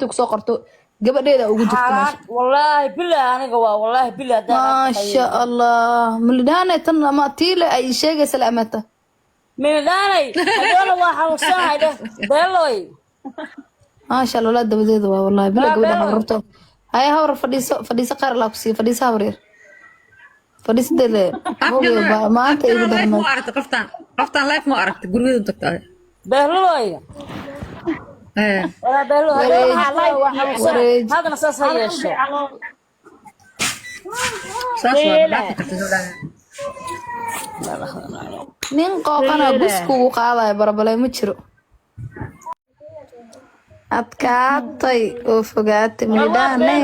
Kusoo qorto gabadheeda ugu jirto meesha. Xaaraan, wallaahi bilaa, aniga waa wallaahi bilaa haddaan. Maasha Allah, Milidhaane tan ama tiile ay sheegaysa la amata. Milidhaanay hadoona waa xanuunsanahay dheh, beeloy. Maasha Allah, walaa dabadeeda waa wallahi bila Waa gabadha beeloy. Habarto haya, habar fadhiiso, fadhiiso, qaar laa ku siiyo, fadhiiso habar yar, fadhiisadeeda maanta igu life darnaa. Ma aragtay qoftaan? Qoftaan life ma aragtay? Gurigeedu tagtaa. Beeloy. Eh. Walaa beelo. Wareej, hadoona waa xanuunsanahay. Wareej. Haddana saas ha yeesho. Saas waa dhaafi karta gabdhaha. Nin qooqana buskugu qaadayo barabalay ma jiro. Adkaatay oo fogaatay Milidhaane.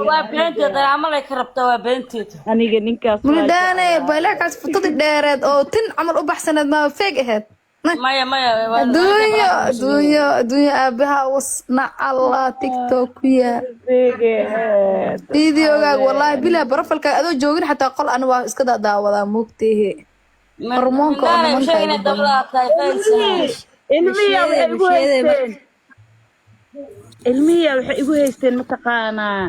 Waa beenteed, dagaamalay ka rabtaa, waa beenteed. Aniga ninkaas waa. Milidhaane baylakaas futadii dheereed oo tin camal u baxsaneed maa feeg ahayd? Maya, maya. Adduunyo, adduunyo, adduunyo, aabaha wasnac Allah TikTok ku yaa. Feegeed. Videogaaga wallaahi bilaa profile-kaaga adoo joogin xataa qol ani waa iska daawadaa, moogtehe hormoonka oo Milidhaanay nimanka sheeg inay igu badan. dabada tahay faylsan. Ilmihiya waxay igu haysteen, ilmihiya waxay igu haysteen, mataqaanaa,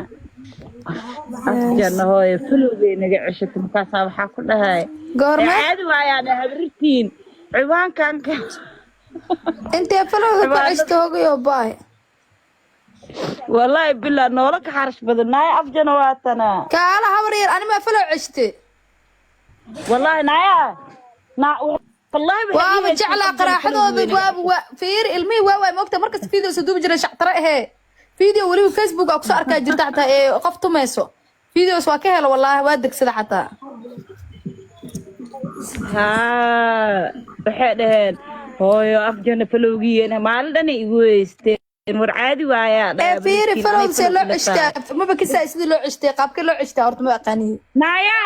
Afjana hooyo falowgay naga ceshatay. Markaasaa waxaa ku dhahay Goorme? Caadi waayaan habrirtiin ciwaankan ka. Intee falowga ka ceshta hogayo baay? Wallaahi bilaa noola ka xarash badan naaya Afjana waatana. Kaala habar yar, ani maa falow ceshte? Wallaahi naaya naa, wallaahi waxay igu Waaba haysteen jeclaa Afjana qaraaxadooda. falowgay. Waaba waa fiiri ilmihii waa waay moogta markasta video soo duubi jiray shactare ahee video weliba Facebook aa kusoo arkaa jirta xataa ee qof tumayso videos waa ka helo, wallaahi waa degsada xataa. Haa, waxay dhaheen hooyo Afjana falowgiina maalin dhanay igu haysteen, war caadi waayaa. Ee fiiri, falow see loo ceshtaa? Maba kisaa sidii loo ceshtay, qaabkee loo ceshtaa horta ma aqaaniye. Naaya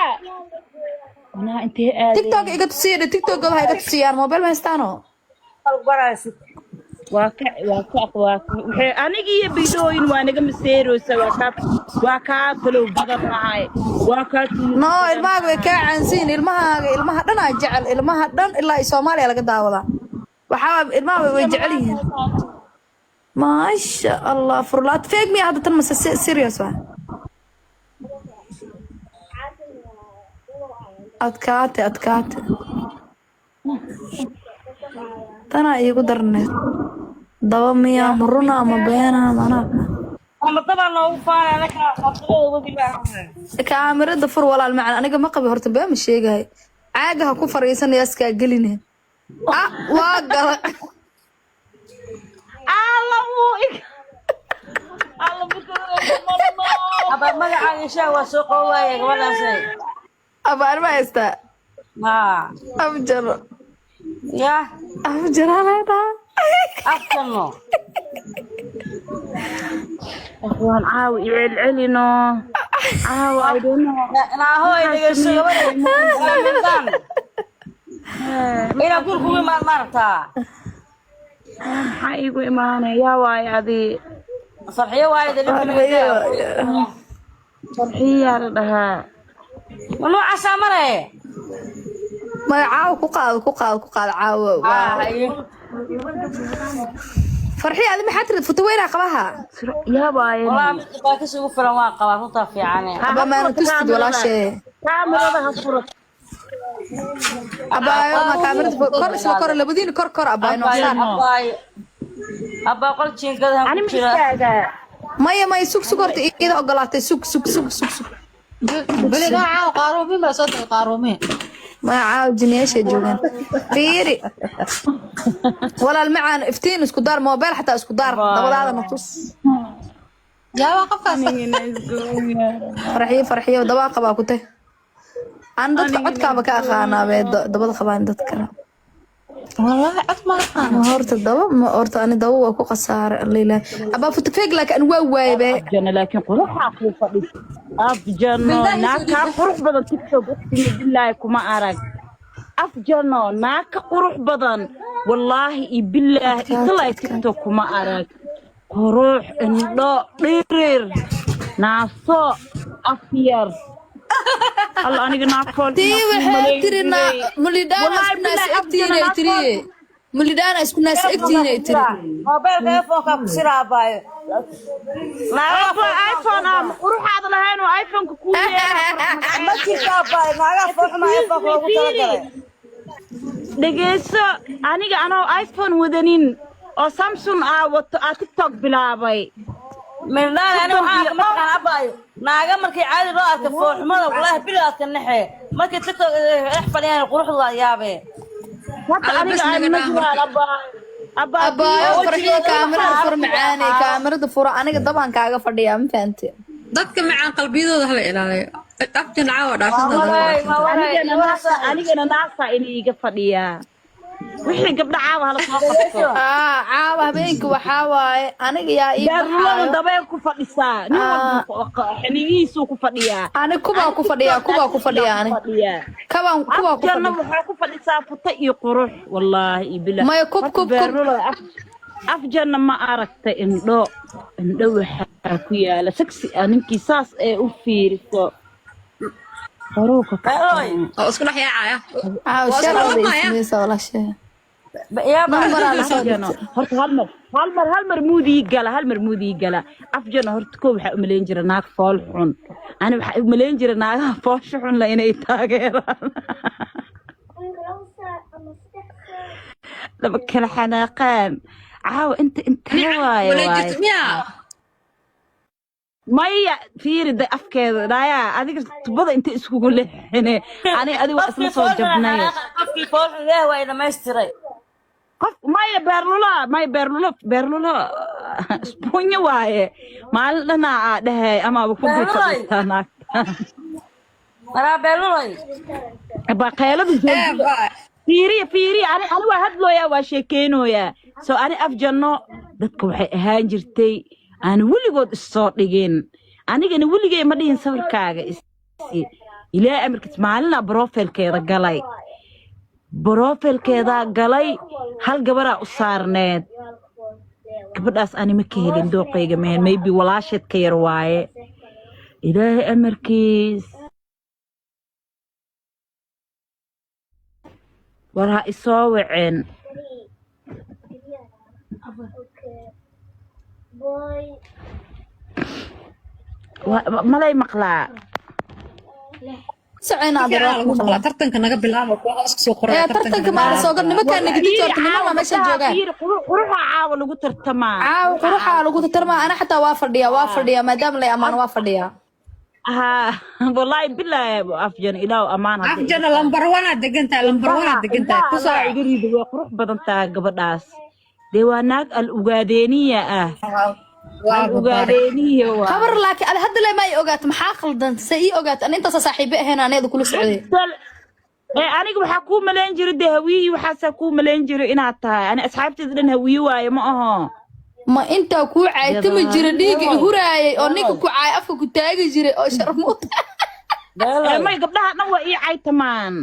naa intee aadeen? TikTok iga tusiya, TikTok waxay iga tusiyaan, mobile ma haystaano. Waa ka waxay aniga iyo bidooyin waa naga maseereysa, waa kaa falow badan nahay, waa kaa tuug. No, ilmahaaga way kaa caansiin, ilmahaaga, ilmaha dhan aa jecel, ilmaha dhan ilaa Soomaaliya laga daawadaa. Waxaa ilmaha way jecel yihiin. Maasha Allah, furlaat feeg miya hadda tan mase serious waa? Adkaate, adkaate, tanaa iigu darneed daba miya, ma runa ma beena manaa? Ama dabaa noogu faanay anaka qabsadooda wadi baa. Kaamirada fur walaal macan, aniga ma qabi horta, been ma sheegahay. Caaga ha ku fariisanaya askaa geline. Ah, waa gala. Alla wuu ig alla butada. Aba magacaaga inshaa waa soo qow waaye gabadhaas. Abaan ma haystaa? Haa. Afjaro. Ya. Afjaraa leedaha. Afkano. Waan caawa i celcelino caawa, I don't know. Naahoy, dhegeyso gabadha mindaan inaa guur kugu imaan maaragtaa? Maxaa iigu imaanaya? Yaa waaye adi? Farxiyo waaye. Farxiyaa la dhahaa. Ma noocaasaa mare? Maya, caawa ku qaado, ku qaado, ku qaado caawa. Haye. Farxiya, adi maxaa tirid? Futo weynaa qabaha. Yaa waaye? Walaa mid baakis ugu filan waan qabaa, runtaa fiicane. Aba maana tustid walaashee. Kaamirada ha furo. Abaayo, ma kaamirada kor isla kor, labadiina kor kor, abaayo noo saar. Abaay, abaa, qol jiingadahan Ani ku ma jira. istaagaa? Maya, maya, sug, sug horta, iyada ogolaatay, sug, sug, sug, sug, sug. Beligaa caawa qaaruumin baa soo tagay, qaaruumin. Maya, caawa jiniyaashay joogaan. Fiiri walaal macaan, iftiin isku daar, mobile xataa isku daar, dabadaada na tus. Yaabaa qofkaas. Farxiyo, farxiyo dabaa qabaa ku teh. Aan dadka codkaaba ka aqaanaa bee dabada qabaan dadka. Wallaahi cod ma aqaano. Ma horta daba ma horta ani daba waa ku khasaare alla ilaahay abaa futa feeg, laakiin ani waa waaye bee. Afjano, laakiin quruxaa kuu fadhis Afjano. Naag kaa qurux badan TikTok waqtiga bilaahi kuma arag. Afjano, naag ka qurux badan wallaahi iyo bilaahi italay TikTok kuma arag. Qurux, indho dhirir, naaso, afyar. Alla aniga naag fool. Tii waxay tiri na mulidhaana isku naas egtiinay tiri, mulidhaana isku naas egtiinay tiri. Mobeelka iPhone-ka ku siraa abaayo. Naagaha Abba iPhone ah ma quruxaad lahayn oo iPhone-ka kuu yeera. Ma jirto abbaay, naagaha foolxuma iPhone loogu talagalay. Dhegeyso, aniga anoo iPhone wadanin oo Samsung ah wato aa TikTok bilaabay. Mindhaan ani waxaan arka mataqaan abbaayo, naaga markii caadi loo arka foolxumada, wallaahi bilaadka naxee, markii TikTok dhex fadhiyaan quruxdooda yaabee. Hadda Alla aniga bas aan naga ma dhaaf jiraan marka. Abbaay, abbaay. Abaayo Farxiyo, kaamirada fur macaaney, Waxaa kaamirada fura, aniga dabaan kaaga fadhiyaa, ma fahanteen? Dadka macaan qalbiyadooda hala ilaaliyo. Afjan caawa dhaafsantaada waa waray, wanaagsan. waa waray. Anigana naasa, anigana naasa iniiga fadhiyaa. Wixii gabdha caawa hala soo qabto. Aa, caawa habeenka waxaa waaye aniga yaa ii Beerlulada baxaayo. Dabeel ku fadhisaa nin walba xinigihiisuu ku fadhiyaa. Ani kubaa ku fadhiyaa, kubaa ku fadhiyaa ani. Ku fadhiyaa. Kabaan kubaa ku Afjanna fadhiyaa. Waxaa ku fadhisaa futa iyo qurux, wallaahi iyo bilaahi. Maya, kub Horta kub kub. Beerlula afjanna ma aragta, indho indho waxaa ku yaala saksi ah, ninkii saas ee u fiiriso horuuka. Beeloy. Oo isku dhex yaacaya. Caawa Waa isku shar oday laqmaya. ismaysa walaashe. Yaaba. Nambaraa la soo Afjano dhigtay. horta hal mar, hal mar, hal mar muudii gala, hal mar muudii gala. Afjano horta koo waxaa u malayn jira naag fool xun. Ani waxaa u malayn jira naagaha foosha xun la inay taageeraan, laba kala xanaaqaan. Caawa inta intee waaye Wala waaye jirto miyaa? Maya, fiiri da afkeeda dhaayaa, adiga tubada inta iskugu leexine, ani adiga waa isla Qofkii soo foolxun jabnay. Qofkii foolxun Ilaah waa dhamaystiray. Qof maya, beerlula maya, beerlulo, beerlulo isbuunyo waaye, maalin dhanaa aa dhehe amaaba ku dul Beerluloy. fadhiistaa naagta. Maraa beeluloy. Baqeeladu Ee joojiya. baa. Fiiriya, fiiriya, ani ani waa hadlooyaa, waa sheekeynooyaa. So ani afjanno dadka waxay ahaan jirtay aan weligood issoo dhigin, anigana weligay ma dhihin sawirkaaga isi. Ilaahay amarkiis maalinaa profile-keeda galay, profile-keedaa galay, hal gabaraa u saarneed. Gabadhaas ani ma ka helin, dooqayga mehen, maybe walaasheed ka yar waaye. Ilaahay amarkiis war ha isoo waceen. Malay maqlaa. Socona Si adeer fiican waa ku lagu maqlaa. maqlaa. Tartanka naga bilaabo, kuwa hoos kusoo qoraya Ee tartanka tartanka naga maala bilaabo. soo gal nimankaa Fiiri nagadi joogta, niman caawa baa meeshan gabdhaha joogaan. Fiiri, quruxa caawa lagu tartamaa. Caawa quruxaa lagu tartarmaa, ana xataa waa fadhiyaa, waa fadhiyaa maadaama lay ammaano, waa fadhiyaa. Ha, wallaahi bilaahi, afjan ilaahu ammaan hadda iga Afjana lambar one aad degantahay, lambar one indhaha aad degantahay. indhaha Ku Allah sooco. iga rido, way qurux badan tahay gabadhaas. Dee waa naag al ugaadeeniya ah. Waa Al mubaarak. ugaadeeniya waaye. Habar, laakiin adi hadda le ma ii ogaato, maxaa khaldan? Se ii ogaato ani intaasa saaxiibe ahayn aneeda kula socday. Ee aniga waxaa kuu malayn jiray dee hawiyi, waxaasaa kuu malayn jiray inaad tahay. Ani asxaabteeda dhan hawiye waaye, ma aho? Ma intaa kuu caaytami jira, dhiigga i huraayay oo ninka ku caay afka ku taagi jiray oo sharmuuta. Ee Beeloy. May, gabdhaha dhan waa ii caytamaan.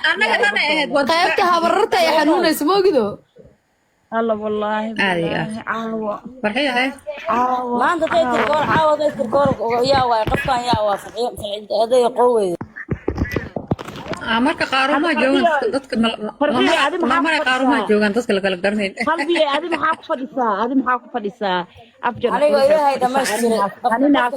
Annaga dhan ay ahayd waa Qaybta difaaci. habararta ay xanuunaysa moogido. Alla wallaahi Caadi ah. wallaahi caawa Farxiyo eh. caawa Maanta day caawa tirkoor, caawa day tirkoor, yaa waay qofkan, yaa waa farxiyo aday qowey. Ah, marka qaarumaha Hadda joogaan Farxiyo, dadka Farxiyo, adi maxaa ku mamara qaarumaha fadhisaa? joogaan dadka la kala garanayn. Qalbiye, adi maxaa ku fadhisaa? Adi maxaa ku fadhisaa? Afjan Aniga quruxay ku Ilaahay fadhisaa. dhamaystiray. Aninaas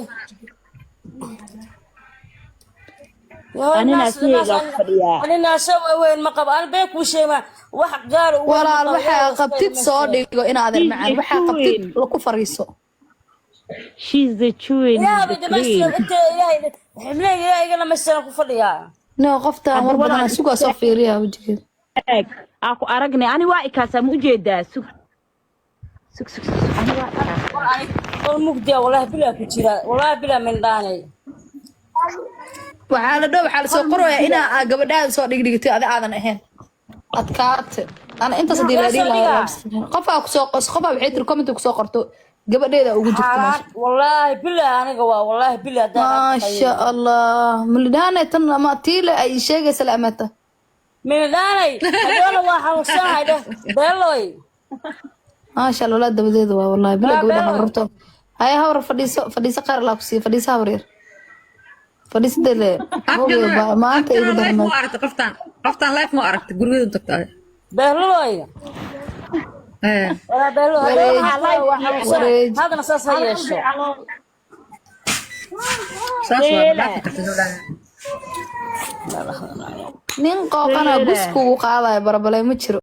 aninaas sihaygaa ku fadhiyaa. Ani naasho weyn ma qabo, ani been kuu sheegaa, wax gaar u weyn ma Walaal qabo, waxaa Ilaahay qabtid soo dhamaystiray. dhigo in adeer She's macaan the waxaa qabtid queen. ku fariiso. She's the queen, Ilaahay the bay dhamaystiray queen. inta Ilaahay xibnayga Ilaahay iga dhamaystiran ku fadhiyaa. No, qoftaan Hadda war walaal badanaa sugaa soo fiiriyaa wejigeeda. Eeg aa ku aragnay, ani waa ikaasaa, ma ujeedaa? Sug sug sug sug, ani waa ikaasaa. Qol mugdiya, wallaahi bilaa ku jira, wallaahi bilaa mindhaanay. Waxaa la dhow, waxaa la soo qorayaa inaa aa gabadhaada soo dhigdhigtay adi aadan ahayn adkaate. Ana intaas hadii la Yaa dhihi soo lahaa dhigaa. qofaa kusoo qos, qofaa waxay tiri comment kusoo qorto gabadheeda ugu jirto Xaaraan meesha. Wallaahi bilaa aniga waa wallaahi bilaa haddaan Maasha Allah, mulidhaane tan ama tiile ay sheegaysa la amata. Mindhaanay hadoona waa xanuunsanahay dheh beeloy. Maasha Allah, walaa dabadeeda waa wallahi bila Waa gabadha beeloy. Habarto haya, habar fadhiiso, fadhiiso, qaar laa kusiiyo, fadhiiso habar yar, fadhiiso dele. Afjana Maanta igu Afjana life darmay. ma aragtay qoftaan, qoftaan life ma aragtay gurigeeda tagtaa. Beeloy. Eh, Walaa beelo Wareej. Wareej. Haddana saas ha yeesho. Saas waa dhaafi karta gabdhaha. Nin qooqana busku uu qaadayo, barabalay ma jiro.